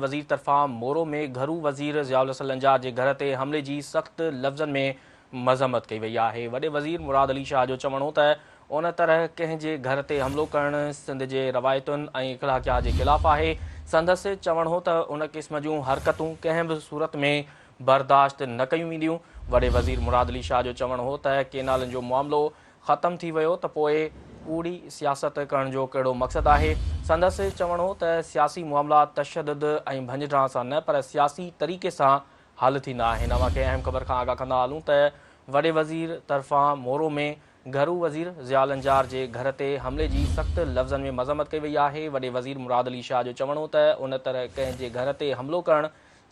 وزير طرفان مورو ۾ گهرو وزير ضياء الحسن لنجار جي گهر تي حملي جي سخت لفظن ۾ مذمت ڪئي وئي آهي. وڏي وزير مراد علي شاهه جو چوڻ هو ته ان طرح ڪنهن جي گهر تي حملو ڪرڻ سنڌ جي روايتن ۽ اخلاقيات جي خلاف آهي. سندس چوڻ هو ته ان قسم جون حرڪتون ڪنهن به صورت ۾ برداشت نه ڪيون وينديون. وڏي وزير مراد علي شاهه جو چوڻ هو ته ڪينالن جو معاملو ختم ٿي ويو ته پوء ڪوڙي سياست ڪرڻ جو ڪهڙو مقصد آهي؟ سندس چوڻ هو ته سياسي معاملا تشدد ۽ ڀڃ ڊاهه سان نه پر سياسي طريقي سان حل ٿيندا آهن. اوهان کي اهم خبر کان آگاهه ڪندا هلون ته وڏي وزير طرفان مورو ۾ گهرو وزير ضياء لنجار جي گهر تي حملي جي سخت لفظن ۾ مذمت ڪئي وئي آهي. وڏي وزير مراد علي شاهه جو چوڻ هو ته ان طرح ڪنهن جي گهر تي حملو ڪرڻ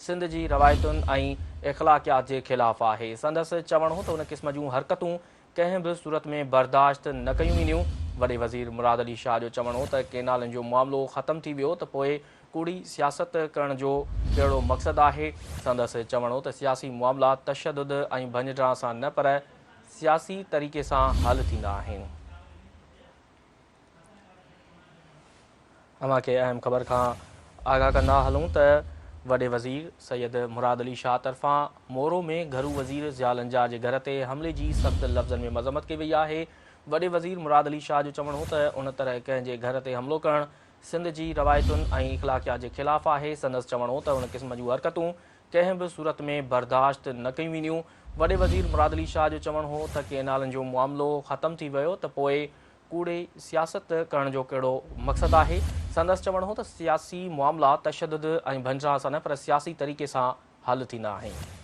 سنڌ جي روايتن ۽ اخلاقيات جي خلاف آهي. سندس چوڻ هو ته ان قسم جون حرڪتون ڪنهن به صورت ۾ برداشت نه ڪيون وينديون. وڏي وزير مراد علي شاهه جو چوڻ هو ته ڪينالن جو معاملو ختم ٿي ويو ته پوء ڪوڙي سياست ڪرڻ جو ڪهڙو مقصد آهي. سندس چوڻ هو ته سياسي معاملا تشدد ۽ ڀڃ ڊاهه سان نه پر سياسي طريقي سان حل ٿيندا آهن. اوهان کي اهم خبر کان آگاهه ڪندا هلون ته وڏي وزير سيد مراد علي شاهه طرفان مورو ۾ گهرو وزير ضياء لنجار جي گهر تي حملي جي سخت لفظن ۾ مذمت ڪئي وئي آهي. وڏي وزير مراد علي شاهه جو چوڻ هو ته ان طرح ڪنهن جي گهر تي حملو ڪرڻ سنڌ جي روايتن ۽ اخلاقيات جي خلاف آهي. سندس چوڻ هو ته ان قسم جون حرڪتون ڪنهن به صورت ۾ برداشت نه ڪيون وينديون. وڏي وزير مراد علي شاهه جو چوڻ هو ته ڪئنالن جو معاملو ختم ٿي ويو ته پوء ڪوڙي سياست ڪرڻ جو ڪهڙو مقصد آهي؟ سندس چوڻ هو ته سياسي معاملا تشدد ۽ ڀڃ ڊاهه سان نه پر سياسي طريقي سان حل ٿيندا آهن.